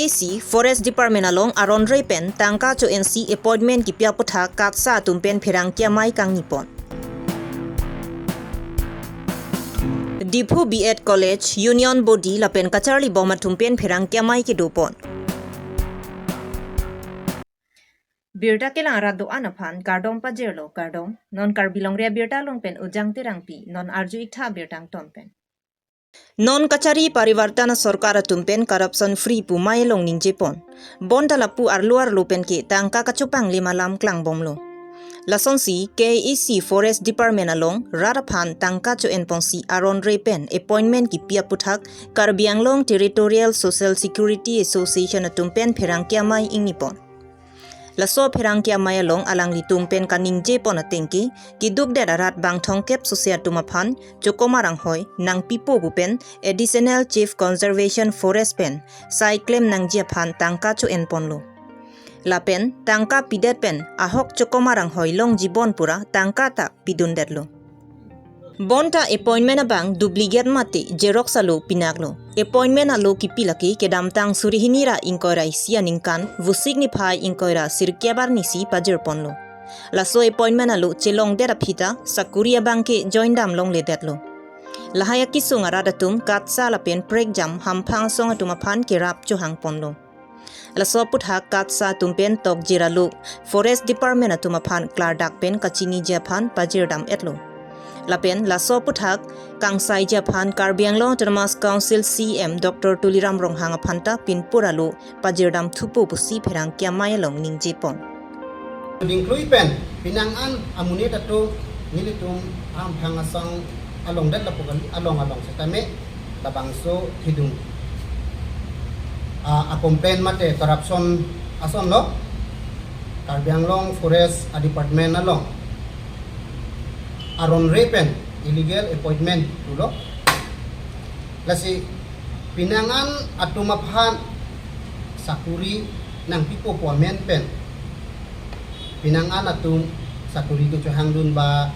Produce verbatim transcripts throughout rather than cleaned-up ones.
Si Forest Department along aron re pen tangka cho-ensi appointment kipi aputhak KATSA atum pen pherangke amei kangni pon. Diphu B.Ed College, Union Body lapen kacharli bom atum pen pherangke amei kedo pon. Birta kelang arat do-an aphan kardom pajirlo, kardom. Non Karbi Longri Abirta along pen Ujang Terangpi, non arju iktha abirta angton pen. Non kachari Parivartan Sorkar atum pen corruption free pu amei along ningje pon. Bonta lapu arlo arlo pen ke tangka kachopanglim alam klangbomlo. Lasonsi K A A C Forest Department along rat aphan tangka cho-en ponsi aron re pen appointment kipi aputhak Karbi Anglong Territorial Social Security Association atum pen pherangke amei ingni pon. Laso pherangke amei along alanglitum pen kaningje pon ateng ke, kidukdet arat bang thomkep sose atum aphan chokomar anghoi nangpipo pu pen Additional Chief Conservation Forest pen sai klem nangji aphan tangka cho-en ponlo. Lapen tangka pidet pen ahok chokomar anghoi longji bon pura tangka ta pidundetlo. Bonta appointment abang duplicate mate xerox alo pinaklo. Appointment alo kipi lake kedamtang suri hini ra ingkoi ra isi aningkan, Vosik niphai ingkoi ra sirkep arni si pajir ponlo. Laso appointment alo chelongdet aphi ta sakuri abang ke join dam longledetlo. Lahai akesung arat atum KATSA lapen prekjam hamphang asong atum aphan kerap chohang ponlo. Laso aputhak KATSA atum pen tokjir alo Forest Department atum aphan klardak pen kachiniji aphan pajir dam-etlo. Lapen laso aputhak kangsaiji aphan Karbi Anglong Autonomous Council C E M Doctor Tuliram Ronghang aphan ta pinpur alo pajir dam thupo pusi pherangke amei along ningje pon. Dingklui pen pinang an amonit atum nelitum hamphang asong along det lapu kali, along along setame labangso thidung a, a complaint mate corruption asonlo. Karbi Anglong Forest a Department along aron re pen illegal appointment pulo. Lasi pinang an atum aphan sakuri nangpipo pu amen pen pinang an atum sakuri kechohangdun ba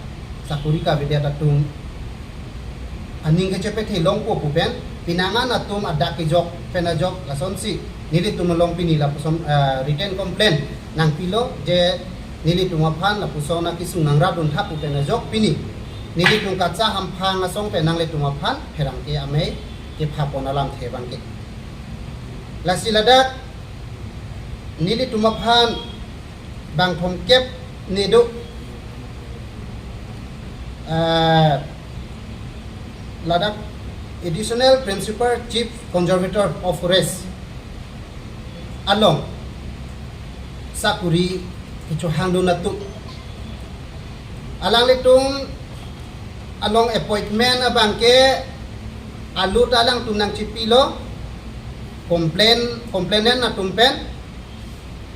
sakuri kavedet atum aning kechepethe longpo pu pen pinang an atum adak kejok pen ajok lasonsi nelitum along pini lapuson, eh, written complaint nangpilo je nelitum aphan lapuson akesung nangrapdun tha pu pen ajok pini nelitum KATSA hamphang asong pen nanglitum aphan pherangke amei kepha pon alamthe abang ke. Lasi ladak nelitum aphan bang thomkep nedo, eh, ladak Additional Principal Chief Conservator of Forest along sakuri kechohangdun atum alanglitum along appointment abang ke alo ta alangtum nangchipilo, complain, complainant atum pen.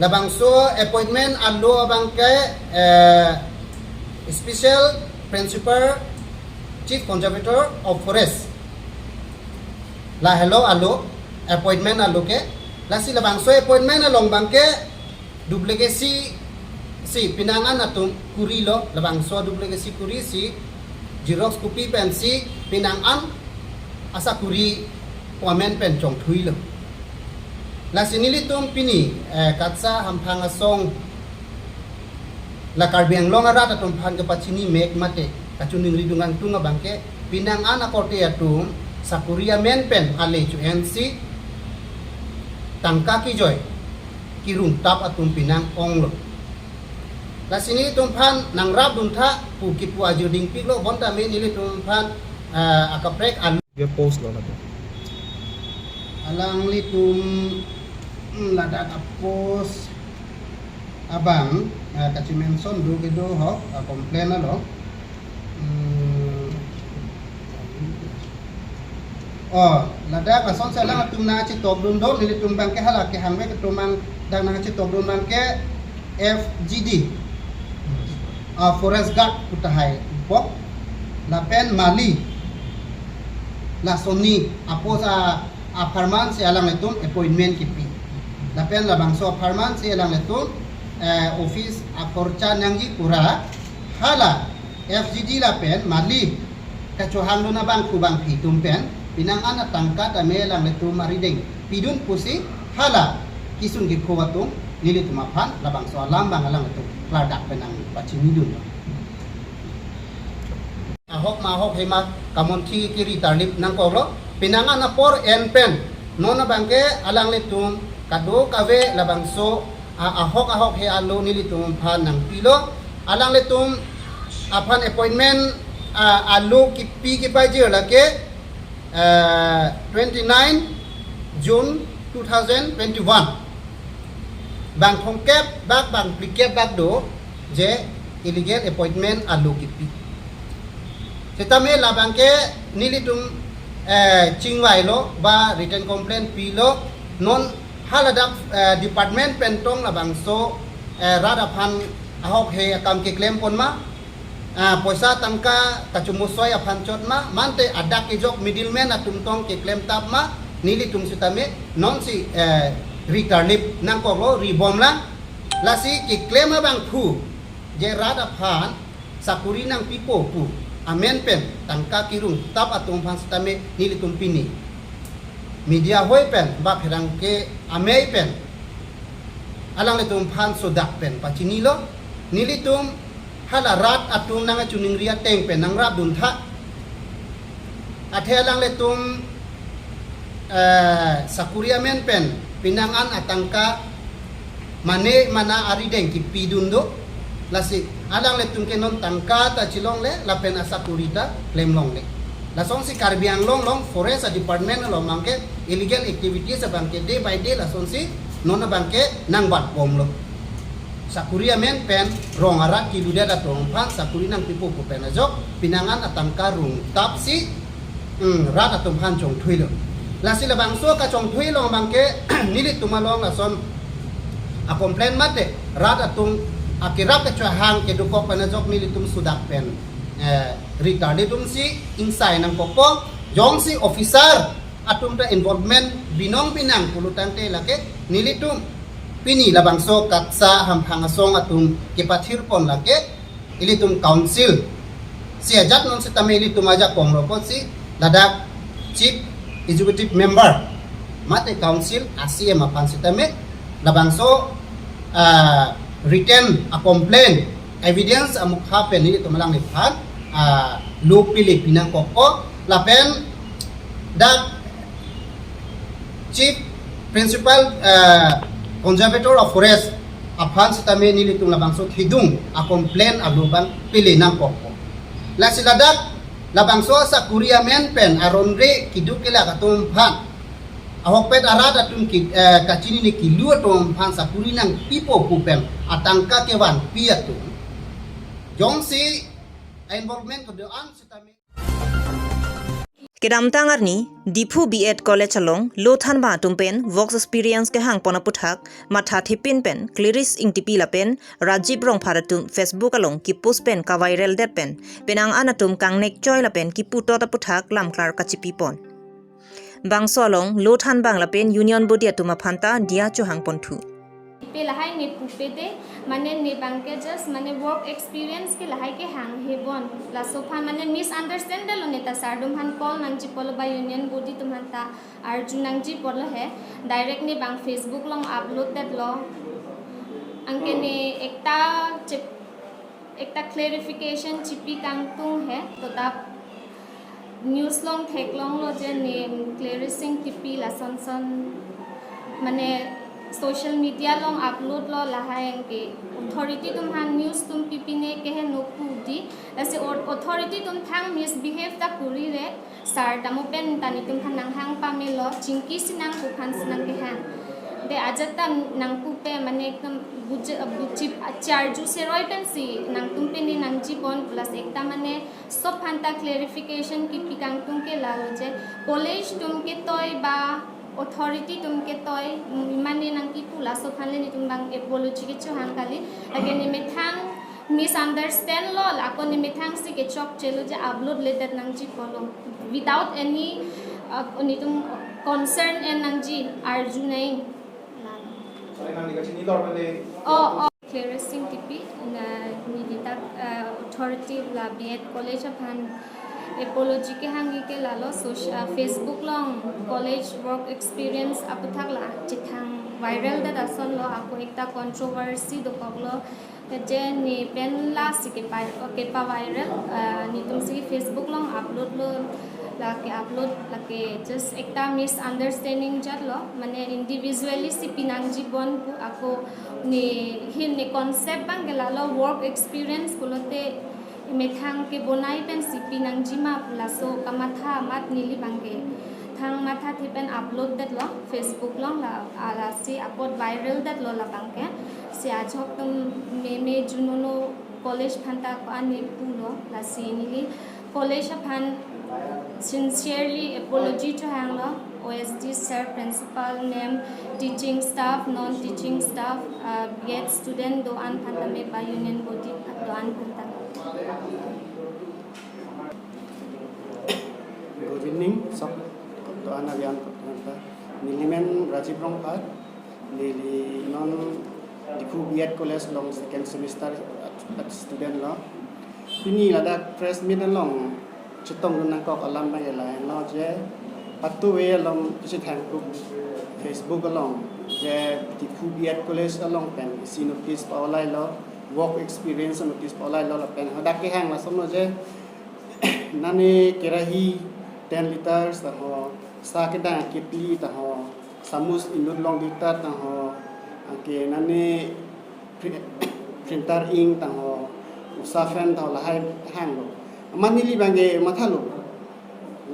Labangso appointment alo abang ke, eh, Special Principal Chief Conservator of Forest. Lahelo alo appointment alo ke. Lasi labangso appointment along abang ke duplicate si pinang an atum kurilo, labangso duplicate si kuri si xerox copy pen si pinang an asakuri pu amen pen chongthuilo. Lasi nelitum pini, eh, KATSA hamphang asong la Karbi Anglong arat atum aphan kepachini mek mate kachiningri dungang tung abang ke pinang an akorte atum sakuri amen pen ale cho-ensi tangka kejoi kerung tap atum pinang onglo. Lasi nelitum aphan nangrapdun tha pu kipu ajir dingpiklo bonta me nelitum aphan, eh, akaprek alo. Dia post lo lagi. Alanglitum, mm, ladak a-post abang, eh, kachimention do kedo ho, a-complain alo. Hmm. Oh, ladak lasonsi alangtum nangchetokdun do, nelitum abang ke hala kehangvek atum abang dak nangchetokdun abang ke F G D. Ah, Forest Guard pu tahai pok. Lapen mali. Lasonni a-post a, apharman si alanglitum appointment kipi. Lapen labangso apharman si alanglitum, eh, office akhorcha nangji pura hala F G D lapen mali kachohangdun abangphu bangphi atum pen pinang an atangka tame alanglitum arideng pidun pusi Hala kesung kepho atum nelitum aphan labangso alam abang alanglitum klardak pen nangpachinidun. Ahok ma ahok hema kamonthi kiri tarlip nangkoklo. Penang an apor en pen non abangke alanglitum kadokave labangso a-, ahok ahok he alo nelitum aphan nangpilo. Alanglitum aphan appointment, ah, alo kipi kipajir lake, eh, twenty-nine June two thousand twenty-one. Bang thomkep bak, bang phlikep bak do je illegal appointment alo kipi. Setame labangke nelitum, eh, chingvailo ba written complaint pilo. Non haladak, eh, department pen tong labangso, eh, rat aphan ahok he akam keklem pon ma, ah, poisa tangka kachomosoi aphan chot ma, mante adak kejok middleman atum tong keklem tap ma, nelitum setame nonsi, eh, ri tarlip nangkoklo, ri bomlang. Lasi keklem abangphu je rat aphan sakuri nangpipo pu amen pen tangka kerung tap atum aphan setame nelitum pini media hoi pen ba pherangke amei pen alanglitum aphan sodak pen pachinilo. Nelitum hala rat atum nangchiningri ateng pen nangrapdun tha. Athe alanglitum, eh, sakuri amen pen penang an atangka mane mana arideng kipidun do. Lasi alanglitum ke non tangka ta chelongle lapen asakuri ta klemlongle. Lasonsi Karbi Anglong along forest department along abangke illegal activities abangke day by day lasonsi non abangke nangbat bomlo. Sakuri amen pen rong arat keludet atum aphan sakuri nangpipo pu pen ajok penang an atangka rung tapsi, hmm, rat atum aphan chongthuilo. Lasi labangso kachongthui along abangke nelitum along lason a-complaint mate rat atum akerap kechehang kedokok pen ajok nelitum sodak pen, eh, ri tarlip atumsi ingsai nangkokpo. Jongsi officer atum ta involvement binong binang pulo tangte lake nelitum pini labangso KATSA hamphang asong atum kepathir pon lake ilitum council si ajat non setame ilitum ajakong ropotsi ladak chief executive member mate council a-CEM aphan setame labangso, ah, written a-complaint evidence amukha pen nelitum alangliphan, ah, lo pili pi nangkokpo lapen dak chief principal, ah, conservator of forest aphan setame nelitum labangso thidung a-complaint alo abang pili nangkokpo. Lasi ladak labangso asakuri amen pen aron re keduk kelak atum aphan ahokpet arat atum ki, eh, kachinine kelu atum aphan sakuri nangpipo pu pen atangka kevanpi atum jongsi involvement kedo-an setame. Kedamtang arni Diphu B.Ed College along lo thanbang atum pen work experience kehang pon aputhak matha thepin pen Clarice Ingtipi lapen Rajib Rongphar atum Facebook along kepost pen kaviral det pen penang an atum kangnek choi lapen kiputot aputhak lamklar kachipi pon. Bangso along lo thanbang lapen union body atum aphan ta diya chohang ponthu. Pe lahai ne pupe de, mane ne abangke just mane work experience ke lahai kehang hebon. Laso aphan mane misunderstand lo ne ta sir atum aphan call nangji pulo ba union body atum aphan ta arju nangji pulo he. Direct ne abang Facebook along upload detlo. Anke ne ekta chip ekta clarification chipi kangtung he, to dak news along theklonglo je ne Clarice Ingtipi lasonson mane social media along upload lo lahai anke authority atum aphan news atum pipine ke he noku di, lasi au-, authority atum thang misbehave ta kuri re. Sir tamo pen ta netum aphan nanghang pamelo, chingki sinang pu aphan sinang kehang. De ajat ta nangpupe mane ekdom buji, buji charju seroi pensi nangtum pen ne nangji pon plus ekta mane sob aphan ta clarification kipi kangtung ke lalo je college atum ketoi ba authority atum ketoi, mm, mane nangkipu laso aphan le netum abang apology kechohang kali. Lake ne methang misunderstand lo, lako ne methang si kechokche lo je upload le det nangji pulo. Without any, uh, netum concern en nangji arju nai. Lalo. Sorry, nang dikasih nilor mane. Oh, oh. Clarice Ingtipi, na neli dak, uh, authority la B.Ed College aphan Apology kehang ke lalo social, ah, Facebook along college work experience aputhak la chethang viral det ason lo, ako ekta controversy dokoklo. Je ne pen lasi kepa, kepa viral, ah, netum si Facebook along upload lo, lake upload, lake just ekta misunderstanding jat lo, mane individually si pinangji bon pu, ako ne hin ne concept abang ke lalo work experience pulote methang kebonai pensi pinangji ma pu laso kamatha amat neli abang ke thang mathathe pen upload det lo Facebook along, la, ah, lasi apot viral det lo labang ke. Si ajok atum meme junono college aphan ta ko-an ne pulo, lasi neli college aphan sincerely apology chehang lo, O S D sir, principal, nem teaching staff, non teaching staff, ah, B Ed student do-an aphan tame, ba union body do-an aphan ta. Good evening, sob do-an abian kotan ta. Neli men Rajiv Rongphar, neli non Diphu B Ed College along second semester student lo. Pini ladak press meet along chetongdun nangkok alam abang ke lahenlo je, patuve along kachethang kuk Facebook along je Diphu B Ed College along pen isi notice pa-olai lo, work experience notice pa-olai lo, lapen hadak kehang lason lo je, nane kerahi ten liters ta ho, sa kedang ketli ta ho, samus inut long dita ta ho, anke nane pri-, printer ink ta ho, usa fan ta ho, lahai hanglo. Amat neli abang ke mathalo,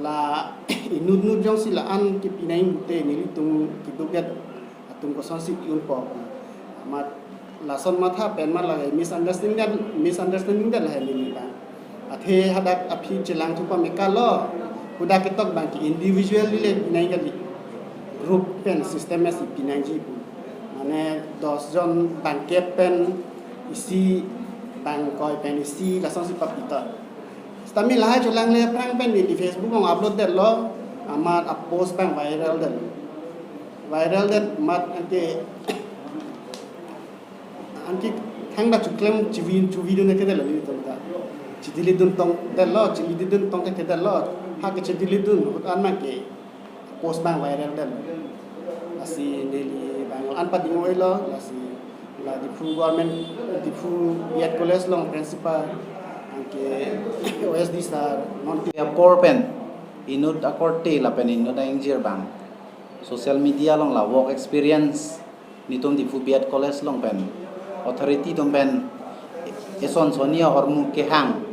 la inut nut jongsi la-an kepinai pute nelitum keduk det atum kosonsi pi-unpo. Amat lason matha pen ma lake misunderstanding, misunderstanding det lahai neli abang. Athe hadak aphi chelang thupa mekalo, hadak ketok abang ke individually le pinai kali. Group pen system si pinangji pu. Mane dos jon bangkep pen isi, bangkoi pen isi, lasonsi papitar. Sitame lahai chelang le aphrang pen neli Facebook along upload det lo, amat apost abang viral det. Viral det amat anke, anke thangta chuklem chivi, chividun ke det lo nelitum ta. Chidili dun tong det lo, chidili dun tong ke det lo. Ha ke chidili dun ahut an abang ke post abang viral det. Lasi neli abang an pading oi lo, lasi la Diphu government, Diphu B Ed College along principal, anke O S D sir, non apor pen inut akorte lapen inut a-ingjir abang social media along la work experience netum Diphu B Ed College along pen authority atum pen eson sonni ahormu kehang,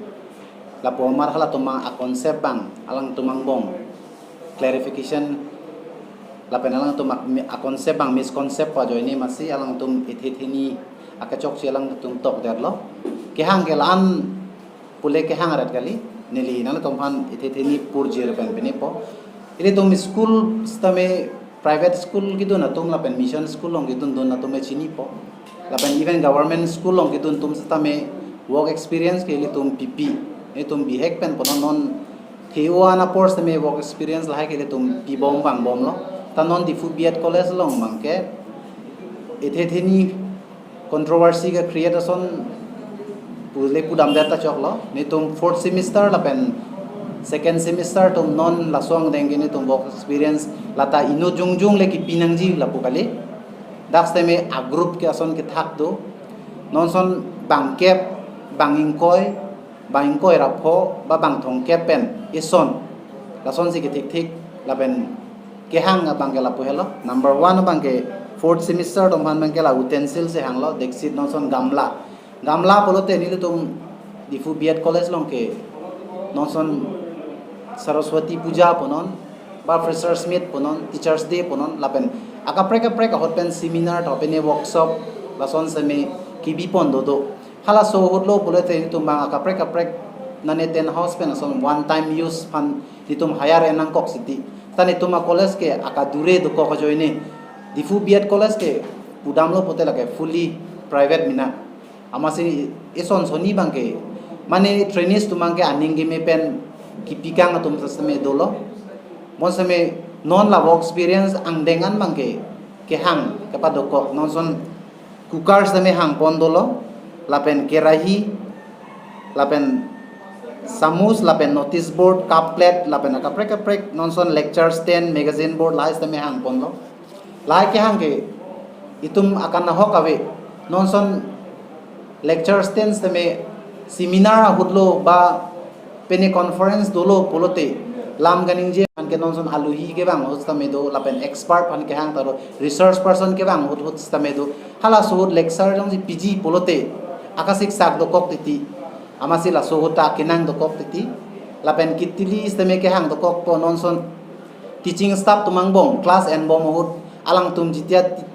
lapu amar halatum a-concept abang alangtum angbong clarification lapen alangtum a-, a-concept abang misconcept pa ajoine masi alangtum ithe theni akechokche alangtum tok det lo. Kehang ke la-an pule kehang rat kali, neli nanglitum aphan ithe theni purjir pen pinipo. Ilitum school sitame private school kedun atum lapen mission school along kedundun atum chinipo. Lapen even government school along kedun atum sitame work experience ke ilitum pipi. Ilitum bihek pen punon, non the one apor sitame work experience lahai ke ilitum pibom vangbomlo. Ta non Diphu B Ed College along abang ke ithe theni controversy ke-create ason pule pudam det ta choklo. Netum fourth semester lapen second semester atum non laso angdeng ke netum work experience lata inut jongjong le kepinangji lapu kali. Dak sitame a-group ke ason kethak do. Non ason bangkep, bang ingkoi, bang ingkoi ra pho, ba bang thomkep pen eson. Lasonsi kethekthek lapen kehang abang ke lapu helo. Number one abang ke fourth semester atum aphan abang ke la utensil si hanglo, dexit non ason gamla. Gamla pulote nelitum Diphu B Ed College along ke non ason Saraswati Puja punon, ba Freshers Meet punon, Teachers Day punon, lapen akaprek kaprek ahut pen seminar, to pen workshop, lason seme kebipon dodo. Halaso ahut lo pulote netum abang akaprek kaprek nane tent house pen ason one time use aphan netum hire en nangkok siti. Ta netum a-college ke akadure dokok ajoine. Diphu B Ed College ke pudamlo pute lake fully private mena. Amatsi eson sonni abang ke, mane trainees atum abang ke aning keme pen kepikang atum sitame dolo. Bonsitame non la work experience angdeng an abang ke kehang kepadokok, non ason cooker sitame hangpon dolo, lapen kerahi, lapen Samus lapen notice board, cup plate lapen akaprek kaprek, non ason lecture stand, magazine board lahai sitame hangponlo. Lahai kehang ke itum akan ahok ave, non ason lecture stand sitame seminar ahut lo ba pene conference dolo pulote, lam kaningje aphan ke non ason alohi kevang ahut sitame do, lapen expert aphan kehang ta do, research person kevang ahut ahut sitame do. Halaso ahut lecture jongsi piji pulote akasiksak dokok titi, amatsi laso ahut ta kenang dokok titi. Lapen kitili sitame kehang dokokpo, non ason teaching staff atum angbong class enbom ahut, alangtum jitiat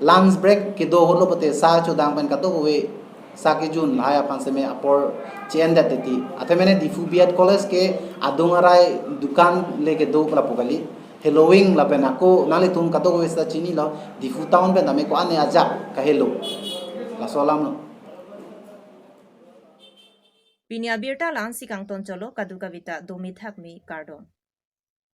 lunch break kedo ahut lo pote sa chodang pen kadokave sa kejun lahai aphan sitame apor che-endet titi. Athe mene Diphu B.Ed College ke adung arai dukan le kedo lapu kali. Heloving lapen ako nanglitum kadokave sita chinilo, Diphu town pen tame ko-an ajak kahelo. Laso alam lo. Pini abirta la-ansi kangton cholo, kadokaveta do mithak me, kardom.